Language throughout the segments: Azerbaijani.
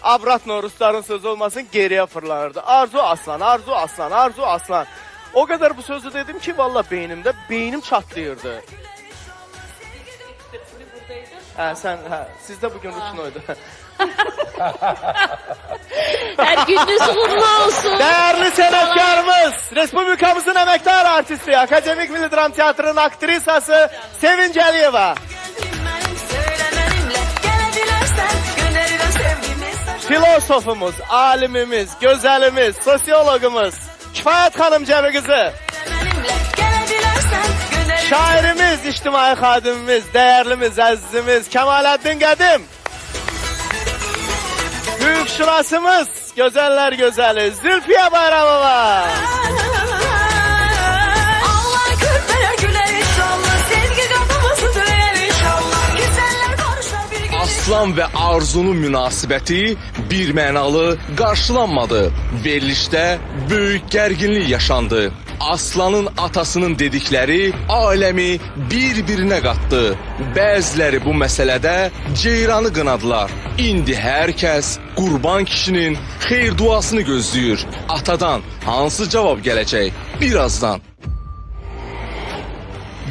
Abratno rusların sözü olmasın geriye fırlanırdı. Arzu Aslan, Arzu Aslan, Arzu Aslan. O kadar bu sözü dedim ki valla beynimde beynim çatlayırdı. Hə, sən, hə, sizdə bugün rutinoydu. Hər gününüz uğurlu olsun. Değerli sənətkarımız, Respublikamızın əməkdar artisti, Akademik Milli Dram Teatrının aktrisası Sevinç Əliyeva. Benim söyle benimle gelebilirsen gönderirim sevgi mesajı. Filosofumuz, alimimiz, gözəlimiz, sosiologumuz, Kifayət xanım Cəmi qızı, Benimle gelebilirsen gönderirim. şairimiz, ictimai xadimimiz, dəyərlimiz, əzizimiz Kəmaləddin Qədim. Hüquqşünasımız, gözəllər gözəli Zülfiyə Bayramova. Allah körpeler güler inşallah. Sevgi kapımızı döyer inşallah. Güzeller barışlar bir gün. Aslan və Arzunun münasibəti bir mənalı qarşılanmadı. Verilişdə böyük gərginlik yaşandı. Aslanın atasının dedikləri aləmi bir-birinə qatdı. Bəziləri bu məsələdə Ceyranı qınadılar. İndi hər kəs Qurban kişinin xeyir duasını gözləyir. Atadan hansı cavab gələcək? Birazdan.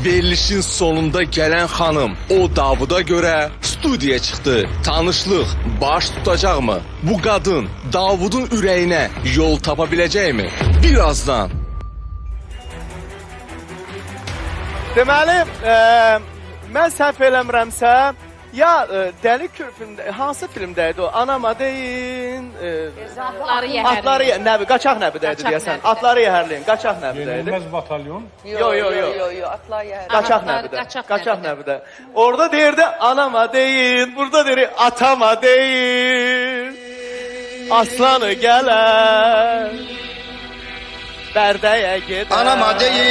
Verilişin sonunda gələn xanım o Davuda görə studiyaya çıxdı. Tanışlıq baş tutacaqmı? Bu qadın Davudun ürəyinə yol tapa biləcəkmi? Birazdan. Deməli, mən səhv eləmirəmsə, ya Dəli Kür filmdə, hansı filmdə idi o? Anama deyin, Atları yəhərli. atları nəbi, qaçaq nəbi də idi Qaçaq deyəsən. Nəbidə. Atları yəhərləyin, qaçaq nəbi də idi. Yenilmez batalyon. Yo, yo, yo. Yo, yo, atlar yer. Qaçaq Atlar, nəbidə. qaçaq Qaçaq nəbidə. nəbidə. Orada deyirdi anama deyin, burada deyir atama deyin. Aslanı gələr. Bərdəyə gedər. Anama deyin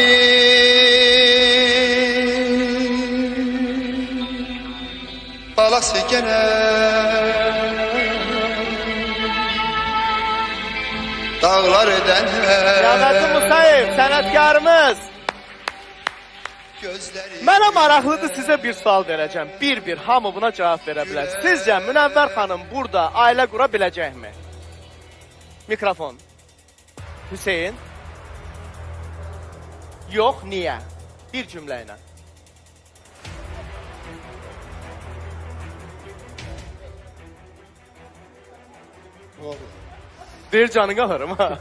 Balası gene Dağlar ödenler Rəhmətli Musayev, sənətkarımız. Gözleri Mənə maraqlıdır sizə bir sual verəcəm. Bir-bir hamı buna cavab verə bilər. Sizcə Münəvvər xanım burada ailə qura biləcəkmi? Mikrofon. Hüseyn. Yox, niyə? Bir cümlə ilə. Deyir canını alırım ha.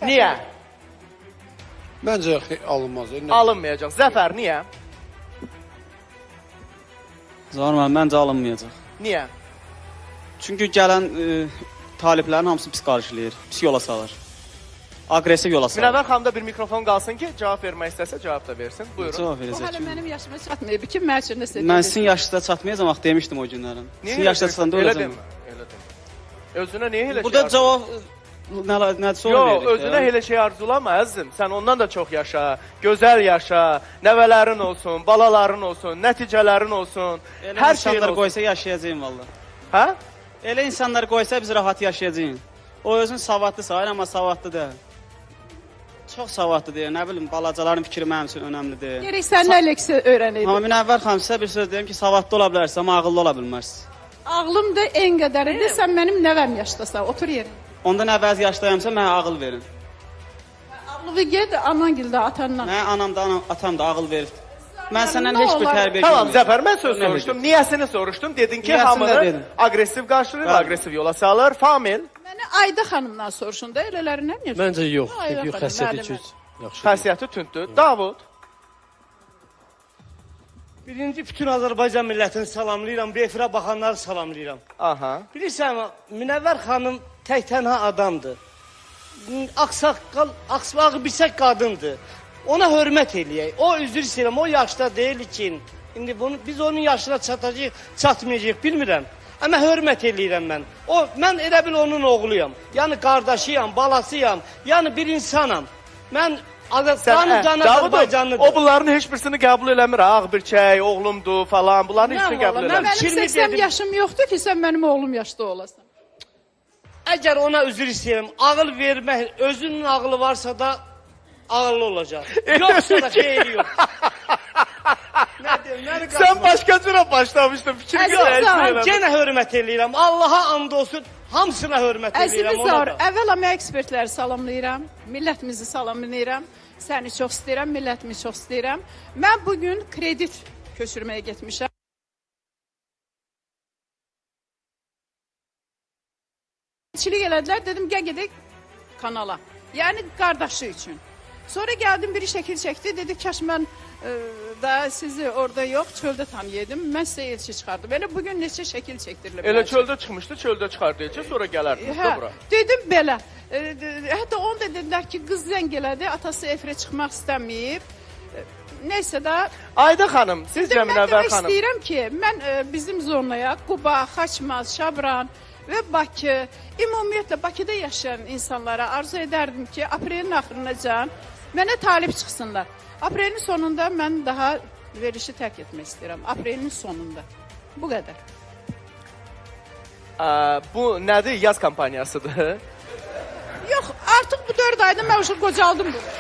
Niyə? Məncə alınmaz. Nə- Alınmayacaq. Zəfər niyə? Zaur müəllim, məncə alınmayacaq. Niyə? Çünki gələn taliblərin hamısı pis qarşılayır, pis yola salır. Aqressiv yola salır. Münəvvər xanımda bir mikrofon qalsın ki, cavab vermək istəsə cavab da versin. Buyurun. Cavab O verəcək. hələ mənim yaşıma çatmayıb ki, mən üçün nəsə Mən sizin yaşınıza çatmayacam, axı demişdim o günlərin. Niyə Sizin elə yaşınıza deyirsən? çatanda Elə öləcəm. demə. Elə demə. Özünə niyə elə Burada şey cavab nə nəsə Yox, veririk. özünə elə şey arzulama əzizim. Sən ondan da çox yaşa, gözəl yaşa, nəvələrin olsun, balaların olsun, nəticələrin olsun, Elə hər şeyin insanlar olsun. qoysa yaşayacağım vallah. Hə? Elə insanlar qoysa biz rahat yaşayacağıq. O özünü savadlı sayır, amma savadlı deyil. Çox savadlı deyil, nə bilim, balacaların fikri mənim üçün önəmli deyil. Gerək səndən leksiya öyrənəydim. Amma Münəvvər xanım sizə bir söz deyim ki, savadlı ola bilərsiz, amma ağıllı ola bilməzsiniz. Ağlım da en qədəridir. Sən mənim nəvəm yaşdasan. Otur yerinə. Onda nə vəzi yaşdayamsa mənə ağıl verin. Ağlıvı get anangildə, atandan. Mənə anam da, anam, atam da ağıl veribdi. Mən səndən Nə heç bir olar? tərbiyə Tamam görməyəcəm. Zəfər, mən söz Nə soruşdum. Niyəsini soruşdum. Dedin ki, Niyəsini də hamını dedim. aqressiv qarşılayır, Bəli. aqressiv yola salır. Famil, Məni Ayda xanımdan soruşun da elələrindən niyə? Məncə yox. Ayda Çünki xanım, xəsiyyəti müəllimə. üçün yaxşı. deyil. xasiyyəti tündür. Davud, Birinci bütün Azərbaycan millətini salamlayıram, bu efirə baxanları salamlayıram. Aha. Bilirsən, Münəvvər xanım tək tənha adamdır. Ağsaqqal, ağ biçək qadındır. Ona hörmət eləyək. O üzr istəyirəm, o yaşda deyil ki, indi bunu biz onun yaşına çatacağıq, çatmayacağıq bilmirəm. Amma hörmət eləyirəm mən. O mən elə bil onun oğluyam. Yəni qardaşıyam, balasıyam, yəni bir insanam. Mən Sən, Azərbaycan hə, can Davudum, Azərbaycanlıdır. o bunların heç birisini qəbul eləmir. ha, Ağ birçək, oğlumdur falan. Bunların Nə heç birini qəbul valla, mən eləmir. Mənim Fikrimi 80 dedim. yaşım yoxdur ki, sən mənim oğlum yaşda olasan. Əgər ona üzr istəyirəm, ağıl vermək, özünün ağlı varsa da ağıllı olacaq. Yoxsa da xeyri yox. Nə deyim, məni Sən qatma. başqa cürə başlamışdın, fikrini Əzizim, Mən dəyişdirəm. genə hörmət eləyirəm. Allaha and olsun, hamısına hörmət Əziz eləyirəm ona Zaur, da. əvvəla mən ekspertləri salamlayıram, millətimizi salamlayıram. Səni çox istəyirəm, millətimi çox istəyirəm. Mən bugün kredit köçürməyə getmişəm. Elçilik elədilər, dedim gəl gedək kanala. Yəni qardaşı üçün. Sonra gəldim biri şəkil çəkdi, dedi kaş mən da sizi orada yox, çöldə tanıyaydım. Mən sizə elçi çıxardım. Elə bugün neçə şəkil çəkdirilib. Elə mənim üçün. çöldə çıxmışdı, çöldə çıxardı elçi, sonra gələrdiniz də Hə, bura. dedim belə. Hətta onu da dedilər ki, qız zəng elədi, atası efirə çıxmaq istəməyib. Neysə də Ayda xanım, sizcə mən Münəvvər demək xanım? istəyirəm ki, mən bizim zonaya Quba, Xaçmaz, Şabran və Bakı, ümumiyyətlə Bakıda yaşayan insanlara arzu edərdim ki, aprelin axırınacan mənə talib çıxsınlar. Aprelin sonunda mən daha verilişi tərk etmək istəyirəm. Aprelin sonunda. Bu qədər. Bu nədir? Yaz kampaniyasıdır. Yox, artıq bu 4 ayda mən uşaq qocaldım burada.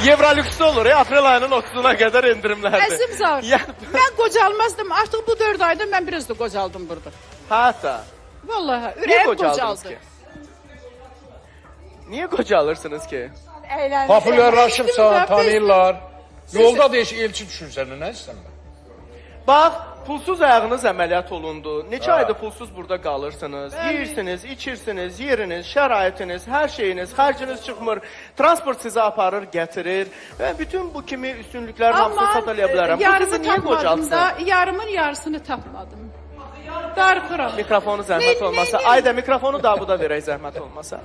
Evrolüksdə olur, aprel ayının 30-una qədər endirimlərdir. Əzim Zaur, Yəni, mən qocalmazdım. Artıq bu 4 ayda mən biraz da qocaldım burada. hətta. Vallahi Niyə ürəyim qocaldınız qocaldı. ki? Niyə qocalırsınız ki? Populyarlaşıbsan, Biz- tanıyırlar. Yolda deyiş elçi düşürsən, nə istəmirəm. Bax, pulsuz ayağınız əməliyyat olundu. Neçə aydır pulsuz burada qalırsınız? Yeyirsiniz, içirsiniz, yeriniz, şəraitiniz, hər şeyiniz, xərciniz çıxmır. Transport sizi aparır, gətirir və bütün bu kimi üstünlüklərin hamısını sat eləyə bilərəm. Bu yarımı qızı niyə tapmadım qocaltsın? da, yarımın yarısını tapmadım. Darıxıram. Mikrofonu zəhmət olmasa. Ayda mikrofonu Davuda verək zəhmət olmasa.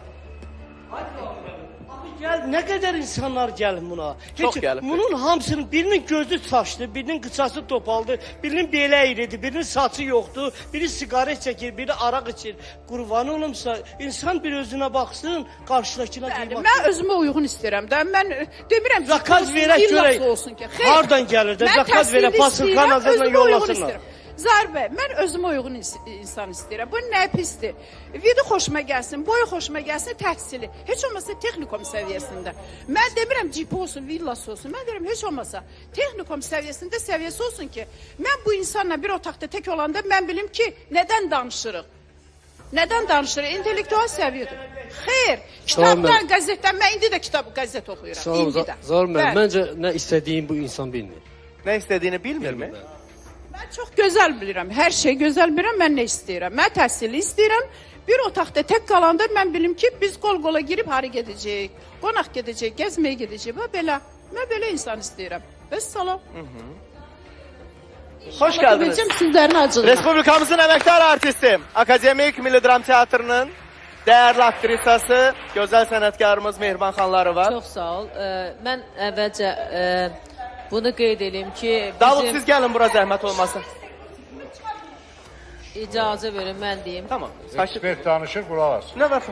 Gəl, nə qədər insanlar gəlib buna. Çox gəlibdir. Bunun hamısının birinin gözü saçdı, birinin qıçası topaldı, birinin belə iridir, birinin saçı yoxdur, biri siqaret çəkir, biri araq içir. Qurban olumsa insan bir özünə baxsın, qarşıdakına Bəli, qiymət. mən özümə uyğun istəyirəm də. Mən demirəm ki, Zakaz olsun, verək illası görək. olsun ki. Xeyr. Hardan gəlir də? Mən Zakaz təhsilli verək, pasılkan istəyirəm, azından özümə uyğun yollasınlar. istəyirəm. Zahir bəy, mən özümə uyğun insan istəyirəm. Bu nə pisdir? Vidi xoşuma gəlsin, boyu xoşuma gəlsin, təhsili. Heç olmasa texnikum səviyyəsində. Mən demirəm cipi olsun, villası olsun. Mən deyirəm heç olmasa texnikum səviyyəsində səviyyəsi olsun ki, mən bu insanla bir otaqda tək olanda mən bilim ki, nədən danışırıq? Nədən danışırıq? İntellektual səviyyədir. Xeyr, kitabdan, qəzetdən, mən indi də kitab, qəzet oxuyuram. Salam, indi də. Zaur müəllim. Bəli. Məncə nə istədiyini bu insan bilmir. Nə istədiyini bilmirmi? Mən çox gözəl bilirəm. Hər şey gözəl bilirəm. Mən nə istəyirəm? Mən təhsili istəyirəm. Bir otaqda tək qalanda mən bilim ki, biz qol-qola girib hara gedəcəyik, qonaq gedəcəyik, gəzməyə gedəcəyik. Və belə. Mən belə insan istəyirəm. Vəssalam. Xoş gəldiniz. Biləcəm sizlərin acılığına. Respublikamızın əməkdar artisti, Akademik Milli Dram Teatrının dəyərli aktrisası, gözəl sənətkarımız Mehriban Xanlarova. Çox sağ ol. Mən əvvəlcə bunu qeyd edeyim ki, Davud bizim siz gəlin bura zəhmət olmasa. icazə verin mən deyim. Tamam. Sakit. Ekspert danışır, qulaq as. Nə var?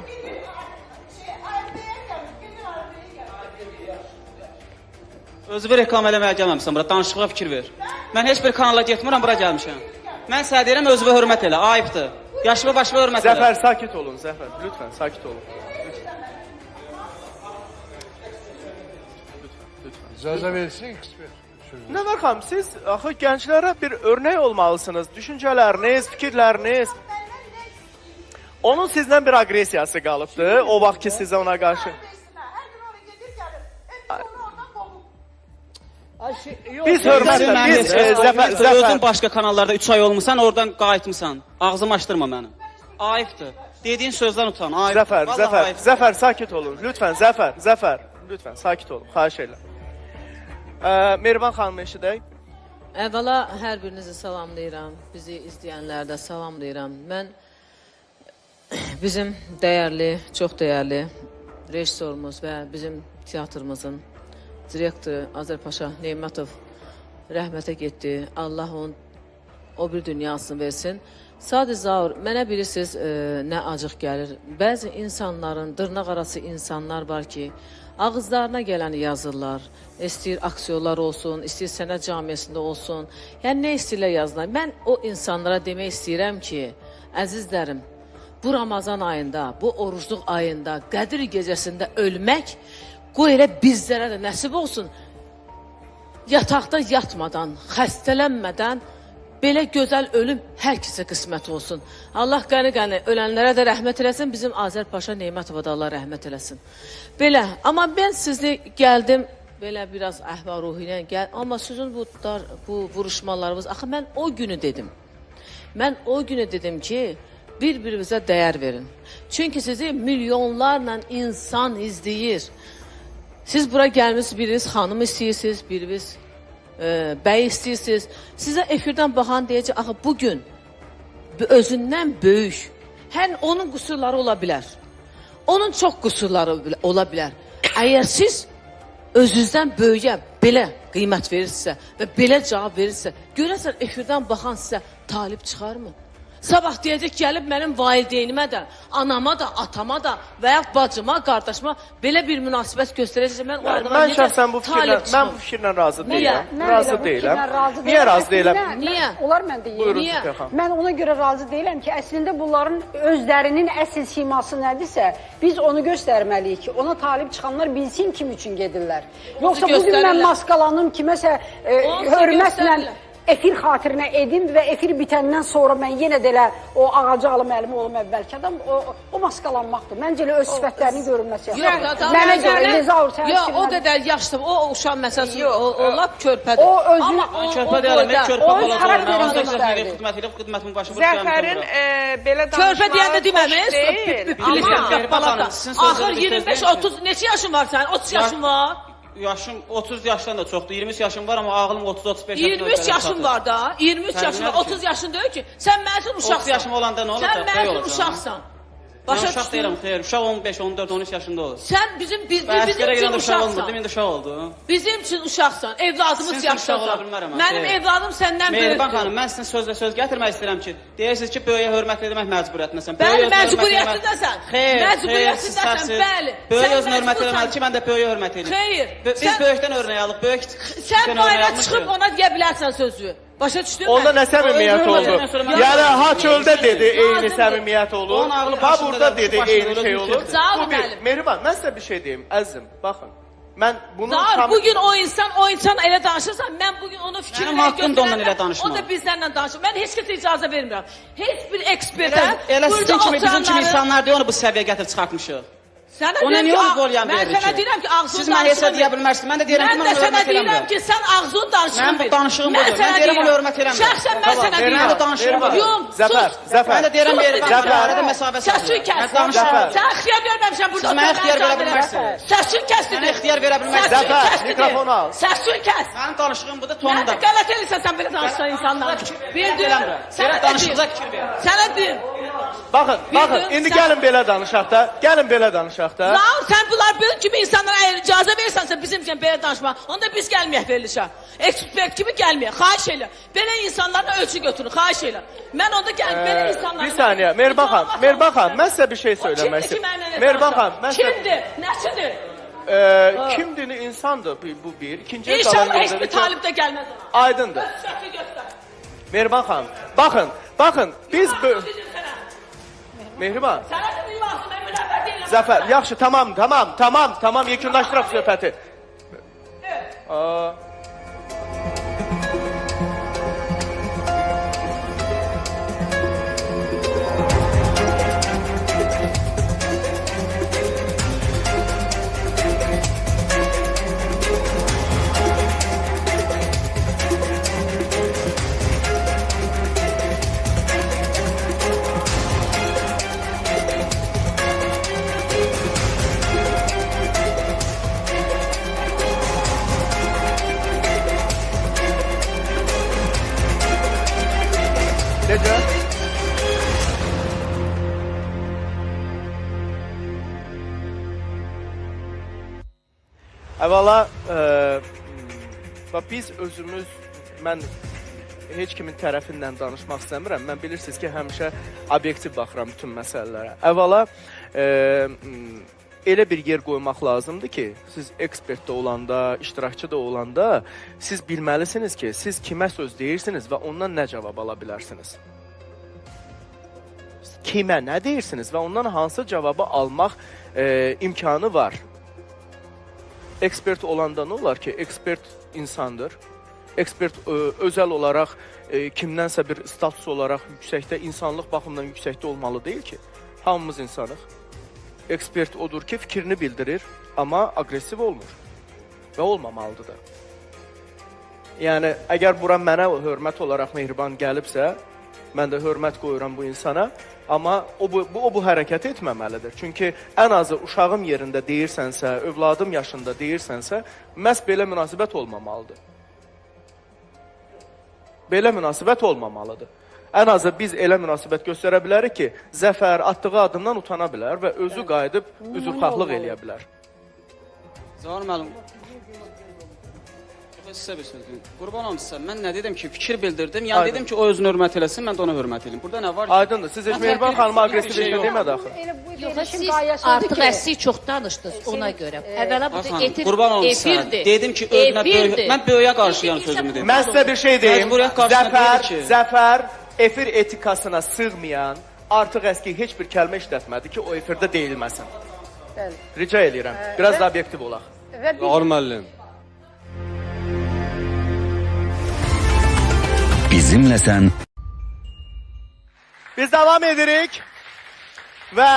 Özünü reklam eləməyə gəlməmisən bura, danışığa fikir ver. Mən heç bir kanala getmirəm, bura gəlmişəm. Mən sənə deyirəm, özünə hörmət elə, ayıbdır. Yaşıma başıma hörmət elə. Zəfər sakit olun, Zəfər. Lütfən sakit olun. Lütfən. İcazə versin ekspert. Sözünü. Nə var xanım, siz axı gənclərə bir örnək olmalısınız. Düşüncələriniz, fikirləriniz. Onun sizdən bir aqressiyası qalıbdı. O vaxt ki sizə ona qarşı. Biz hörmətlə, Mən biz heç kəs Zəfər, Özün Zəfər. başqa kanallarda 3 ay olmusan, oradan qayıtmısan. Ağzımı açdırma məni. Ayıbdır. Dediyin sözdən utan, ayıbdır. Zəfər, Vallahi Zəfər, ayıbdır. Zəfər sakit olun. Lütfən Zəfər, Zəfər, lütfən sakit olun. Xahiş edirəm. Mehriban xanım eşidək. Əvvəla hər birinizi salamlayıram. Bizi izləyənləri də salamlayıram. Mən bizim dəyərli, çox dəyərli rejissorumuz və bizim teatrımızın direktoru Azərpaşa Nemətov rəhmətə getdi. Allah onun o bir dünyasını versin. Sadəcə Zaur, mənə bilirsiniz nə acıq gəlir. Bəzi insanların, dırnaq arası insanlar var ki, ağızlarına gələni yazırlar. İstəyir aksiyorlar olsun, istəyir sənət camiəsində olsun. Yəni nə istəyirlər yazırlar. Mən o insanlara demək istəyirəm ki, əzizlərim, bu Ramazan ayında, bu orucluq ayında, Qədir gecəsində ölmək qoy elə bizlərə də nəsib olsun. Yataqda yatmadan, xəstələnmədən belə gözəl ölüm hər kəsə qismət olsun. Allah qəni-qəni ölənlərə də rəhmət eləsin, bizim Azərpaşa Neymətova da Allah rəhmət eləsin. Belə, amma mən sizi gəldim, belə biraz əhval-ruhi ilə gəl, amma sizin bu dar, bu vuruşmalarınız, axı mən o günü dedim. Mən o günü dedim ki, bir-birinizə dəyər verin. Çünki sizi milyonlarla insan izləyir. Siz bura gəlmisiniz, biriniz xanım istəyirsiniz, biriniz bəy istəyirsiniz. Sizə efirdən baxan deyəcək, axı bugün özündən böyük, həm onun qüsurları ola bilər. Onun çox qüsurları ola bilər. Əgər siz özünüzdən böyüyə belə qiymət verirsinizsə və belə cavab verirsinizsə, görəsən efirdən baxan sizə talib çıxarmı? Sabah deyəcək gəlib mənim valideynimə də, anama da, atama da və ya bacıma, qardaşıma belə bir münasibət göstərəcək. Mən o adama Mən necə şəxsən bu fikirlə, talib mən çıxım? bu fikirlə razı Niyə? deyiləm. Mən Razı elə bu deyiləm. fikirlə razı Niyə deyiləm. razı deyiləm? Əslində Niyə? Onlar mən deyim. Buyurun Niyə? Zülfiyə xanım. Mən ona görə razı deyiləm ki, əslində bunların özlərinin əsl siması nədirsə, biz onu göstərməliyik ki, ona talib çıxanlar bilsin kim üçün gedirlər. Yoxsa bugün mən göstərirlər. maskalanım, kiməsə Onsuz hörmətlə göstərirlər. efir xatirinə edim və efir bitəndən sonra mən yenə də elə o ağacı alım əlimə olum əvvəlki adam, o maskalanmaqdır. Məncə elə öz sifətlərinin görünməsi Yox, yaxşıdır. Mənə görə Zaur sənin Yox, o fikrin qədər yaşlı, o uşaq məsələn, o lap körpədir. O özünü- Amma o, Körpə o deyiləm, boyda- körpə O öz balaca olur. xarakterini Mən 18 yaşına göstərdi. xidmət edib, xidmətimin başı vurub Zəfərin belə Körpə deyəndə danışmağı deməmiş, xoş deyil. bilirsən Amma Mehriban balata. xanım, sizin sözünüzü Axır bir 25-30 neçə yaşın var sənin? 30 yaşın var. Yaşım 30 yaşdan da çoxdur. 23 yaşım var amma ağlım 30-35 yaşına 23 yaşın var da. 23 Sən yaşın var. nə 30 yaşın deyil ki. Sən mənim üçün uşaqsan. 30 yaşım olanda nə olacaq? Sən Bəy mənim üçün olacaq. uşaqsan. Başa Başa uşaq düşdün? deyiləm, xeyr. Uşaq 15, 14, 13 yaşında olur. Sən bizim biz, Ben bizim əsgərə üçün gedəndə uşaq olmurdum, uşaqsan. indi uşaq oldu. Bizim üçün uşaqsan. Evladımız Sizin üçün uşaq ola yaşlısan. bilmərəm, Mənim xeyr. evladım səndən Mehriban böyükdür. xanım, mən sizin sözlə söz gətirmək istəyirəm ki, deyirsiniz ki, böyüyə hörmət etmək məcburiyyətindəsən. Bəli, Böyüyə özünə hörmət məcburiyyətindəsən. eləmək- Xeyr, xeyr, siz Məcburiyyətindəsən, səhvsiz. bəli. Böyüyə Sən özünə hörmət məcbursan. eləməli ki, mən də böyüyə hörmət eləyim. Xeyr, Biz sən- böyükdən örnək alıq, böyük Sən bayıra çıxıb ona deyə bilərsən sözü. Başa düşdün mü? Onda nə səmimiyyət oldu? Yəni ha çöldə dedi eyni Lazımdır. səmimiyyət olur. Onun ağlı Ha başında burada da, dedi başında eyni da şey özünü olur. itirdi. Sağ olun Bu bir. müəllim. Mehriban, mən sizə bir şey deyim, əzizim. Baxın. Mən bunu Zahir, tam- bugün o insan elə danışırsa, mən bugün onun fikrini Mənim haqqımdır ondan elə danışmaq. O da bizlərlə danışır. Mən heç kəsə icazə vermirəm. Heç bir ekspertə Elə sizin burada kimi, bizim kimi oturanları- insanlar deyə onu bu səviyyəyə gətirib çıxartmışıq. Sənə Ona deyirəm niyə ki, onu qolyan mən verir sənə ki? deyirəm ki, ağzını Siz mənə heç danışığını deyə bilmərsiniz. Mən də deyirəm ki, Mən mən də ona sənə hörmət deyirəm eləmirəm. ki, sən ağzını danışığını Mənim bu bil. danışığım budur. Mən deyirəm ona hörmət eləmirəm. Şəxsən mən sənə Mənim deyirəm. də danışığım budur. Yox, Zəfər, sus. Zəfər. Mən də deyirəm Sus Mehriban dedim xanım, sənə. arada məsafə Səsini saxlayın. kəs. Mən danışıram. Zəfər. Sən ixtiyar verməmişəm burada. Siz mənə oturan ixtiyar icazə verə bilmərsiniz. Səsini kəs dedim. Mənə ixtiyar verə bilmərsiniz. Səsini Zəfər, kəs dedim. mikrofonu al. Səsini kəs. Mənim danışığım budur, tonum Mən da. də qələt eləyirsən sən belə danışsan insanlara. Bildim. Eləmirəm. Sənə Belə də danışığınıza deyim. fikir verin. Sənə deyim. Baxın, baxın, Bildin, indi sən- gəlin belə danışaq da. Gəlin belə danışaq da. Zaur, sən bunlar bunun kimi insanlara əgər icazə verirsənsə bizim üçün belə danışma. Onda biz gəlməyək verilişə. Ekspert kimi gəlməyək. Xahiş eləyirəm. Belə insanlarla ölçü götürün. Xahiş eləyirəm. Mən onda gəl belə insanlara. Bir saniyə, Mehriban xanım, Mehriban xanım, mən sizə bir şey söyləmək istəyirəm. Mehriban xanım, mən sizə Kimdir? Nəsidir? Kimdir insandır bu bir. İkinciyə qalan İnşallah heç yerdə bir də ki, talib də gəlməz ona. Aydındır. Şəki göstər. Mehriban xanım, baxın, baxın, biz Dedim sənə. Mehriban, Sənə dedim lazım, mən münəvvər deyiləm. Zəfər, yaxşı, tamam, tamam, tamam, tamam, yekunlaşdıraq söhbəti. Aa. Necə? Əvvəla, bax biz özümüz, mən heç kimin tərəfindən danışmaq istəmirəm. Mən bilirsiniz ki, həmişə obyektiv baxıram bütün məsələlərə. Əvvəla, elə bir yer qoymaq lazımdır ki, siz ekspert də olanda, iştirakçı da olanda, siz bilməlisiniz ki, siz kimə söz deyirsiniz və ondan nə cavab ala bilərsiniz. Kimə nə deyirsiniz və ondan hansı cavabı almaq imkanı var. Ekspert olanda nə olar ki, ekspert insandır. Ekspert özəl olaraq kimdənsə bir status olaraq yüksəkdə, insanlıq baxımından yüksəkdə olmalı deyil ki. Hamımız insanıq. Ekspert odur ki, fikrini bildirir, amma aqressiv olmur və olmamalıdır da. Yəni, əgər bura mənə hörmət olaraq Mehriban gəlibsə, mən də hörmət qoyuram bu insana, amma o bu hərəkəti etməməlidir. Çünki ən azı uşağım yerində deyirsənsə, övladım yaşında deyirsənsə, məhz belə münasibət olmamalıdır. Belə münasibət olmamalıdır. Ən azı biz elə münasibət göstərə bilərik ki, Zəfər atdığı addımdan utana bilər və özü qayıdıb üzrxahlıq eləyə bilər. Zaur müəllim, sizə bir söz deyim. Qurban olum sizə, mən nə dedim ki, fikir bildirdim. Yəni Aydın. Dedim ki, o özünü hörmət eləsin, mən də ona hörmət eləyim. Burada nə var ki? Aydındır. Siz heç Mehriban xanıma aqressiv şey heç nə demədi axı. Elə bu Yox, verilişin siz qayəsi odur artıq ki, əksik çox danışdınız ona görə. Əvvəla bu da etir, Qurban olum sizə. efirdir. Dedim ki, özünə böyük, Efirdir. mən böyüyə qarşıyam sözümü dedim. Mən sizə bir şey deyim. Məcburiyyət qarşısında Zəfər, deyil ki. Zəfər efir etikasına sığmayan artıq əski heç bir kəlmə işlətmədi ki, o efirdə deyilməsin. Bəli. Rica eləyirəm. Biraz da obyektiv olaq. Və biz Zaur müəllim. Bizimlə sən Biz davam edirik və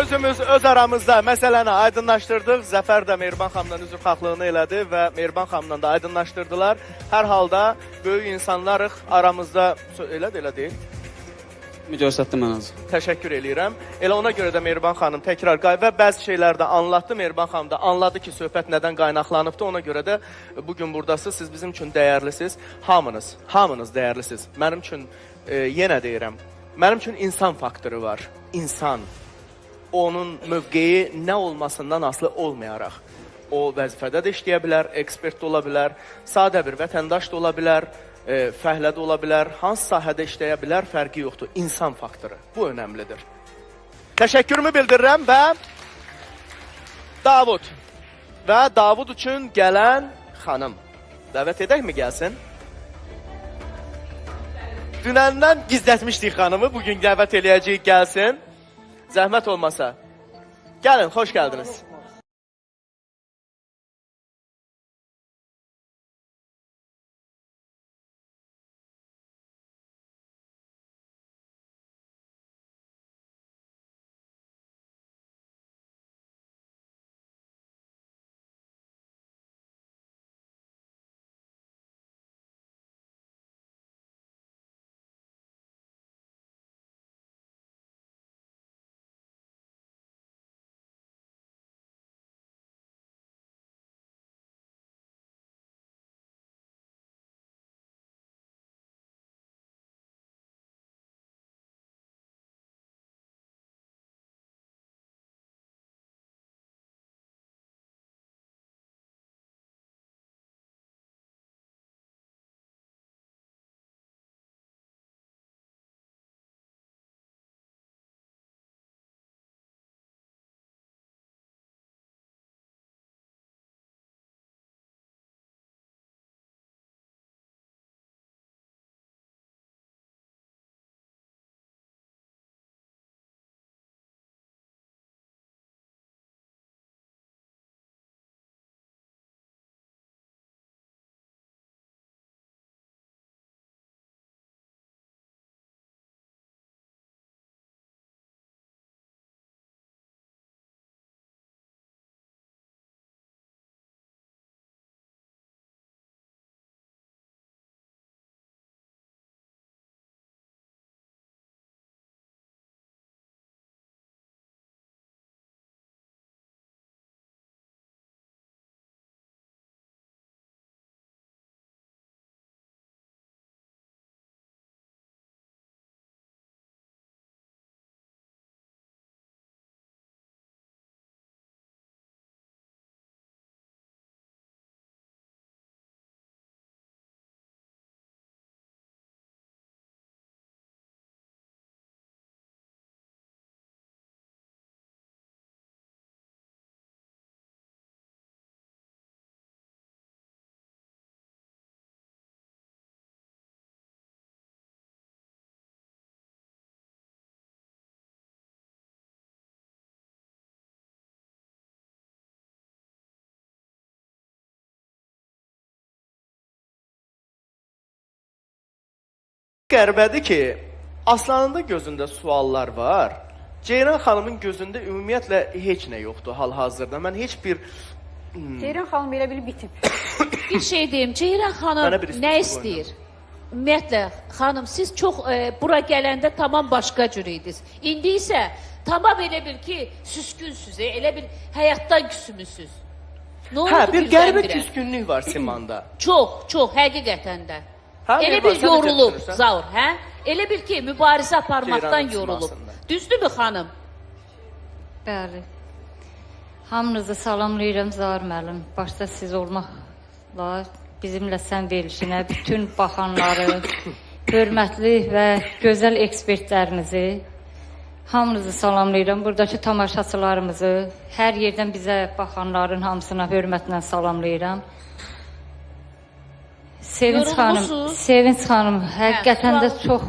özümüz öz aramızda məsələni aydınlaşdırdıq. Zəfər də Mehriban xanımdan üzrxahlığını elədi və Mehriban xanımdan da aydınlaşdırdılar. Hər halda böyük insanlarıq aramızda, elə də elə deyil. Göstərdim mən az. Təşəkkür eləyirəm. Elə ona görə də Mehriban xanım təkrar və bəzi şeylər də anlattı. Mehriban xanım da anladı ki, söhbət nədən qaynaqlanıbdı. Ona görə də bugün buradasınız. Siz bizim üçün dəyərlisiniz. Hamınız, hamınız dəyərlisiniz. Mənim üçün yenə deyirəm, mənim üçün insan faktoru var. İnsan. Onun mövqeyi nə olmasından asılı olmayaraq. O vəzifədə də işləyə bilər, ekspert də ola bilər, sadə bir vətəndaş da ola bilər, fəhlə də ola bilər, hansı sahədə işləyə bilər, fərqi yoxdur. İnsan faktoru. Bu önəmlidir. Təşəkkürümü bildirirəm və Davud. Və Davud üçün gələn xanım. Dəvət edəkmi gəlsin? Dünəndən gizlətmişdik xanımı, bugün dəvət eləyəcəyik gəlsin. Zəhmət olmasa. Gəlin, xoş gəldiniz. Qəribədir ki, Aslanın da gözündə suallar var. Ceyran xanımın gözündə ümumiyyətlə heç nə yoxdur hal-hazırda. Mən heç bir Ceyran xanım elə bil bitib. Bir şey deyim, Ceyran xanım Mənə bir nə istiyorsun istəyir? Ümumiyyətlə, xanım, siz çox bura gələndə tamam başqa cür idiniz. İndi isə tamam elə bil ki, süskünsüz, elə bil həyatdan küsmüsüz. Nə oldu Hə, bir qəribə birdən-birə? küskünlük var Simanda. Çox, çox, həqiqətən də. Hə, Elə Mehriban, bil sən necə yorulub, düşünürsən? Zaur, hə? Elə bil ki, mübarizə aparmaqdan Ceyranın yorulub. simasında. Düzdürmü xanım? Bəli. Hamınızı salamlayıram Zaur müəllim. Başda siz olmaqla bizimlə sən verilişinə bütün baxanları, hörmətli və gözəl ekspertlərimizi hamınızı salamlayıram. Buradakı tamaşaçılarımızı, hər yerdən bizə baxanların hamısına hörmətlə salamlayıram. Sevinç xanım, Yorulmusunuz? Sevinç xanım, həqiqətən də sual- çox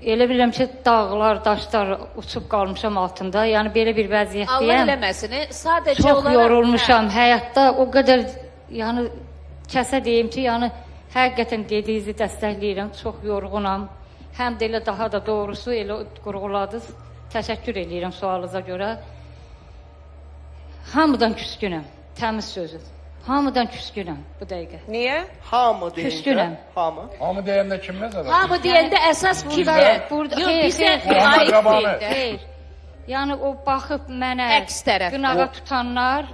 elə bilirəm ki, dağlar, daşlar uçub qalmışam altında. Yəni belə bir Allah vəziyyətdəyəm. eləməsin. Sadəcə Çox olaraq yorulmuşam. Həyatda o qədər yəni kəsə deyim ki, yəni həqiqətən dediyinizi dəstəkləyirəm. Çox yorğunam. Həm də elə daha da doğrusu elə qurğuladınız. Təşəkkür eləyirəm sualınıza görə. Hamıdan küskünəm. Təmiz sözü. Hamıdan küskünəm bu dəqiqə. Niyə? Hamı deyincə, Küskünəm. hamı. Hamı deyəndə kim nəzərdə? Hamı deyəndə əsas kimdir? Burada, Yox, xeyr, bizə xeyr, aid Akrabanı. deyil də. Xeyr. Yəni o baxıb mənə Əks tərəf. qınağa tutanlar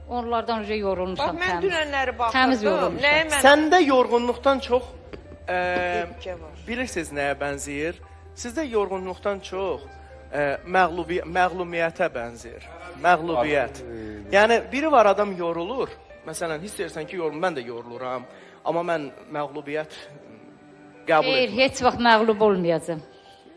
onlardan öcə yorulmuşam Bax mən təmiz. dünənləri Təmiz baxırdım. yorulmuşam. Nəyə mən Səndə yorğunluqdan çox Yekə var. bilirsiniz nəyə bənzəyir? Sizdə yorğunluqdan çox məğlubiyyətə bənzəyir. Məğlubiyyət. Yəni biri var adam yorulur. Məsələn, hiss edirsən ki, yorulur, mən də yoruluram. Amma mən məğlubiyyət qəbul Xeyr, etmirəm. heç vaxt məğlub olmayacağam.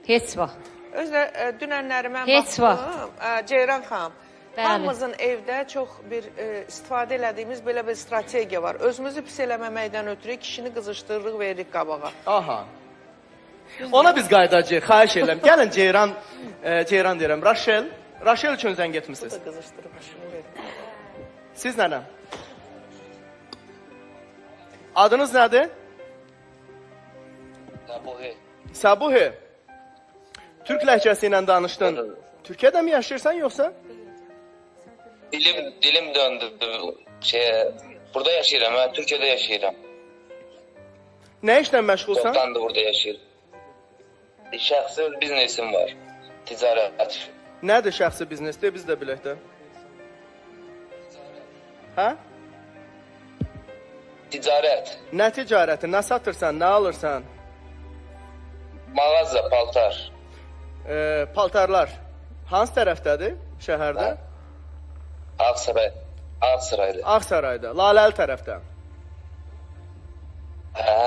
Heç vaxt. Özlə dünənləri mən Heç baxdım. Ceyran xanım, Bəli. hamımızın evdə çox bir istifadə elədiyimiz belə bir strategiya var. Özümüzü pis eləməməkdən ötürü kişini qızışdırırıq, veririk qabağa. Aha. Ona biz qayıdacağıq, xahiş edirəm. Gəlin Ceyran, Ceyran deyirəm, Raşel. Raşel üçün zəng etmisiniz. Bu da qızışdırıb şunu verin. Siz nənəm? Adınız nədir? Sabuhi. Sabuhi. Türk ləhcəsi ilə danışdın. Türkiyədə mi yaşayırsan yoxsa? Dilim döndü şeye. Burada yaşayıram, mən Türkiyədə yaşayıram. Nə işlə məşğulsan? Çoxdandır burada yaşayıram. Şəxsi biznesim var. Ticarət. Nədir şəxsi biznes deyə biz də bilək də. Hə? Ticarət. Nə ticarəti? Nə satırsan, nə alırsan? Mağaza, paltar. Paltarlar. Hansı tərəfdədir şəhərdə? Ağsaray. Ağsarayda. Ağsarayda, Laləli tərəfdə. Hə.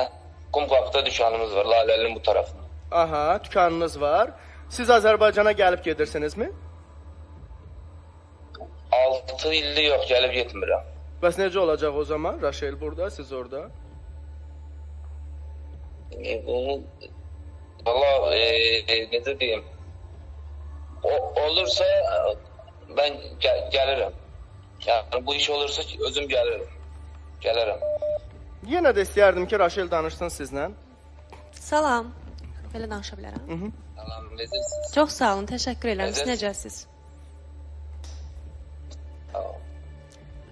Kumqapıda dükanımız var, Laləlinin bu tərəfində. Aha, dükanınız var. Siz Azərbaycana gəlib gedirsinizmi? 6 ildir yox, gəlib getmirəm. Bəs necə olacaq o zaman? Raşel burada, siz orada. Bunu valla necə deyim? Olursa mən gəlirəm. Yəni bu iş olursa özüm gəlirəm. Gələrəm. Yenə də istəyərdim ki, Raşel danışsın sizlə. Salam. Belə danışa bilərəm. Salam, necəsiniz? Çox sağ olun, təşəkkür edirəm. Siz Necəsiniz? necəsiniz?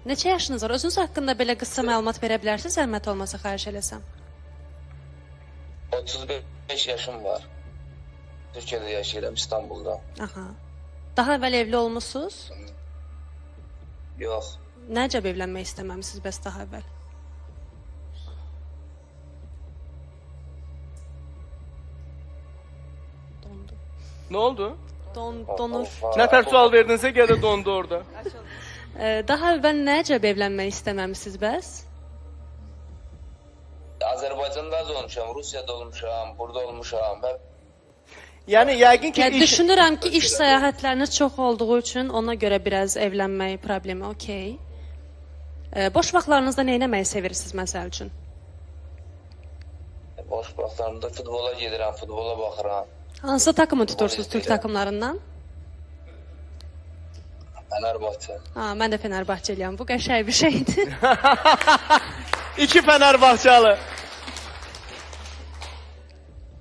Neçə yaşınız var? Özünüz haqqında belə qısa məlumat verə bilərsiniz, zəhmət olmasa xahiş eləsəm. 35 yaşım var. Türkiyədə yaşayıram, İstanbulda. Aha. Daha əvvəl evli olmusunuz? Yox. Nə əcəb evlənmək istəməmisiniz bəs daha əvvəl? Dondu. Nə oldu? Donur. Nə tər sual verdinizsə gedə dondu orada. Daha əvvəl nə əcəb evlənmək istəməmisiniz bəs? Azərbaycanda az olmuşam, Rusiyada olmuşam, burada olmuşam. Hep Yəni yəqin ki, Yəni, iş düşünürəm ki, iş səyahətləriniz çox olduğu üçün ona görə biraz evlənmək problemi, okey. Boş vaxtlarınızda nə etməyi sevirsiniz məsəl üçün? Boş vaxtlarımda futbola gedirəm, futbola baxıram. Hansı takımı tutursunuz Türk takımlarından? Fenerbahçe. Ha, mən də Fenerbahçeliyəm. Bu qəşəng bir şeydir. İki Fenerbahçalı.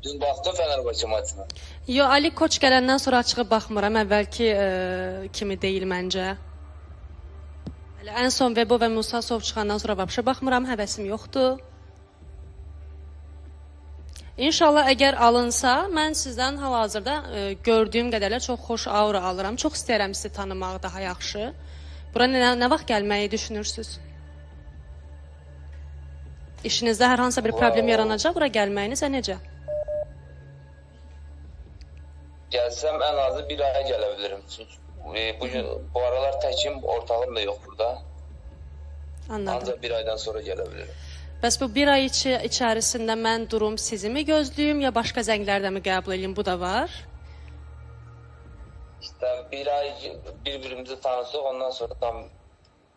Dün baxdın Fenerbahçe maçına. Yo, Ali Koç gələndən sonra açığı baxmıram. Əvvəlki kimi deyil məncə. Hələ ən son Vebo və Musa Sov çıxandan sonra vəbşə baxmıram, həvəsim yoxdur. İnşallah əgər alınsa, mən sizdən hal-hazırda gördüyüm qədərlə çox xoş aura alıram. Çox istəyirəm sizi tanımaq daha yaxşı. Bura nə vaxt gəlməyi düşünürsüz? İşinizdə hər hansısa bir problem yaranacaq bura gəlməyinizə necə? Gəlsəm ən azı bir aya gələ bilirim. Çünki bugün bu aralar təkim, ortağım da yox burada. Anladım. Ancaq bir aydan sonra gələ bilirim. Bəs bu bir ay içərisində mən durum sizi mi gözləyim ya başqa zənglər də mi qəbul edeyim? Bu da var. İşte bir ay birbirimizi tanısaq, ondan sonra tam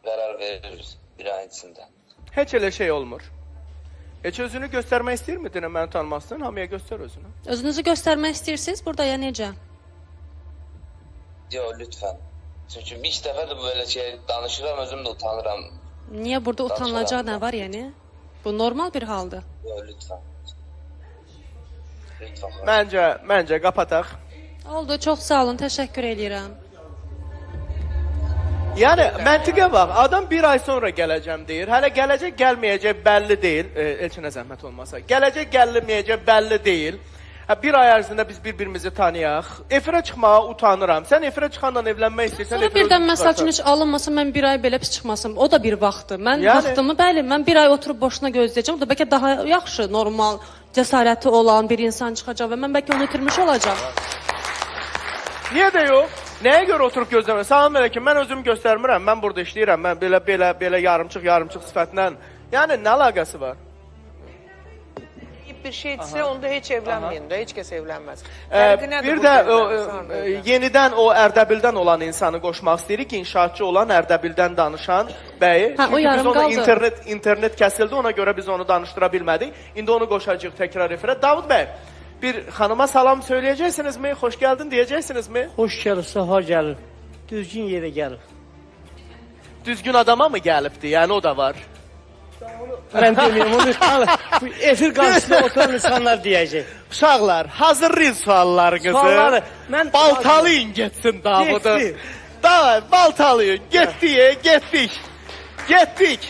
qərar veririz bir ayın içində. Heç elə şey olmur. Heç özünü göstərmək istəyirmi? Denə məni tanımazsın, hamıya göstər özünü. Özünüzü göstərmək istəyirsiniz burada ya necə? Yox, lütfən. Çünki ilk dəfədir belə şey danışıram, özüm də utanıram. Niyə burada utanılacaq nə var yəni? Bu normal bir haldır. Yox, lütfən. Lütfən. Məncə qapataq. Oldu, çox sağ olun, təşəkkür eləyirəm. Yəni məntiqə bax, adam bir ay sonra gələcəm deyir. Hələ gələcək, gəlməyəcək bəlli deyil. Elçinə zəhmət olmasa. Gələcək, gəlməyəcək bəlli deyil. Hə, bir ay ərzində biz bir-birimizi tanıyaq. Efirə çıxmağa utanıram. Sən efirə çıxandan evlənmək istəyirsən, Sonra efirə birdən özün məsəl üçün çıxarsan. heç alınmasa mən bir ay belə pis çıxmasam. O da bir vaxtdır. Mən Yəni- vaxtımı, bəli, mən bir ay oturub boşuna gözləyəcəm. O da bəlkə daha yaxşı, normal, cəsarəti olan bir insan çıxacaq və mən bəlkə onu itirmiş olacağam. Niyə də yox? Nəyə görə oturub gözləmir? Salam əleykum, mən özümü göstərmirəm. Mən burada işləyirəm. Mən belə yarımçıq sifətlə. Yəni nə əlaqəsi var? Bir şeydirsə onda heç evlənməyin də, heç kəs evlənməz. Fərqi nədir Bir burada də evlənməz, harda evlənməz? yenidən o Ərdəbildən olan insanı qoşmaq istəyirik ki, inşaatçı olan Ərdəbildən danışan bəyi. Hə, o Çünki biz yarım onu qaldı. internet kəsildi, ona görə biz onu danışdıra bilmədik. İndi onu qoşacağıq təkrar efirə. Davud bəy, bir xanıma salam söyləyəcəksinizmi? Xoş gəldin deyəcəksinizmi? Xoş gəlib, səfa gəlib. Düzgün yerə gəlib. Düzgün adama mı gəlibdi? Yəni o da var. Mən deməyim, onu bu efir qarşısında oturan insanlar deyəcək. Uşaqlar, hazırlayın suallarınızı. Sualları mən Baltalayın getsin Davudu. Getdi. Davay, baltalayın. Getdik, getdik. Getdik.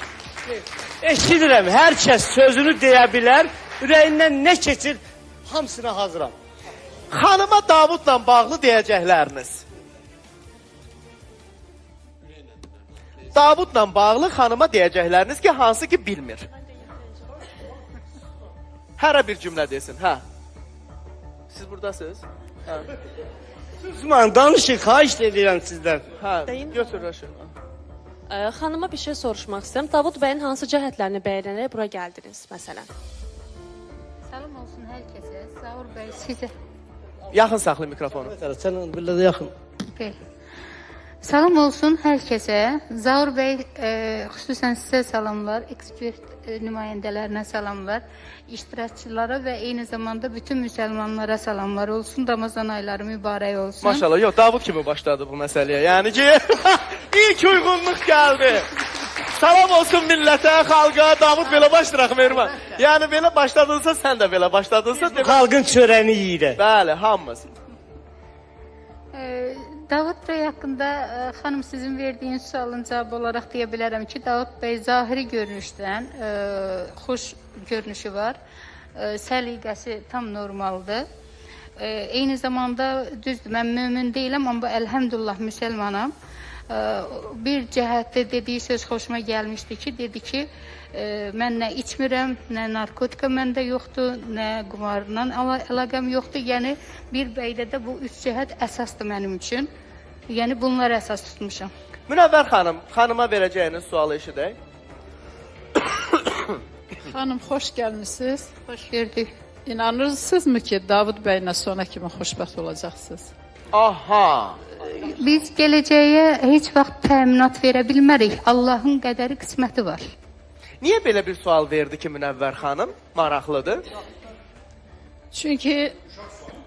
Eşidirəm, hər kəs sözünü deyə bilər, ürəyindən nə keçir, hamısına hazıram. Xanıma Davudla bağlı deyəcəkləriniz. Davudla bağlı xanıma deyəcəkləriniz ki, hansı ki bilmir. Hərə bir cümlə desin, hə. Siz buradasınız? Hə. Susmayın, danışın, xahiş edirəm sizdən. Hə, götür Rəşid. Xanıma bir şey soruşmaq istəyirəm. Davud bəyin hansı cəhətlərini bəyənərək bura gəldiniz, məsələn? Salam olsun hər kəsə. Zaur bəy sizə. Yaxın saxla mikrofonu. Sən belə də yaxın. Bəli. Salam olsun hər kəsə. Zaur bəy, xüsusən sizə salamlar, ekspert nümayəndələrinə salamlar, iştirakçılara və eyni zamanda bütün müsəlmanlara salamlar olsun. Ramazan ayları mübarək olsun. Maşallah, yox, Davud kimi başladı bu məsələyə. Yəni ki, ilk uyğunluq gəldi. Salam olsun millətə, xalqa. Davud belə başlayıraq Mehriban. Yəni belə başladınsa, sən də belə başladınsa, demək. Xalqın çörəyini yeyirəm. Bəli, hamımız. Davud bəy haqqında xanım sizin verdiyiniz sualın cavabı olaraq deyə bilərəm ki, Davud bəy zahiri görünüşdən xoş görünüşü var. Səliqəsi tam normaldır. Eyni zamanda düzdür, mən mömin deyiləm, amma əlhəmdülillah müsəlmanam. Bir cəhətdə dediyi söz xoşuma gəlmişdi ki, dedi ki, mən nə içmirəm, nə narkotika məndə yoxdur, nə qumarla əlaqəm yoxdur. Yəni bir bəydə də bu üç cəhət əsasdır mənim üçün. Yəni bunları əsas tutmuşam. Münəvvər xanım, xanıma verəcəyiniz sualı eşidək. Xanım, xoş gəlmisiniz. Xoş gördük. İnanırsınızmı ki, Davud bəylə sona kimi xoşbəxt olacaqsınız? Aha. Biz gələcəyə heç vaxt təminat verə bilmərik. Allahın qədəri qisməti var. Niyə belə bir sual verdi ki, Münəvvər xanım? Maraqlıdır. Çünki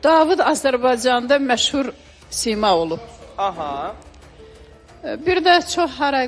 Davud Azərbaycanda məşhur sima olub. Aha. Bir də çox haray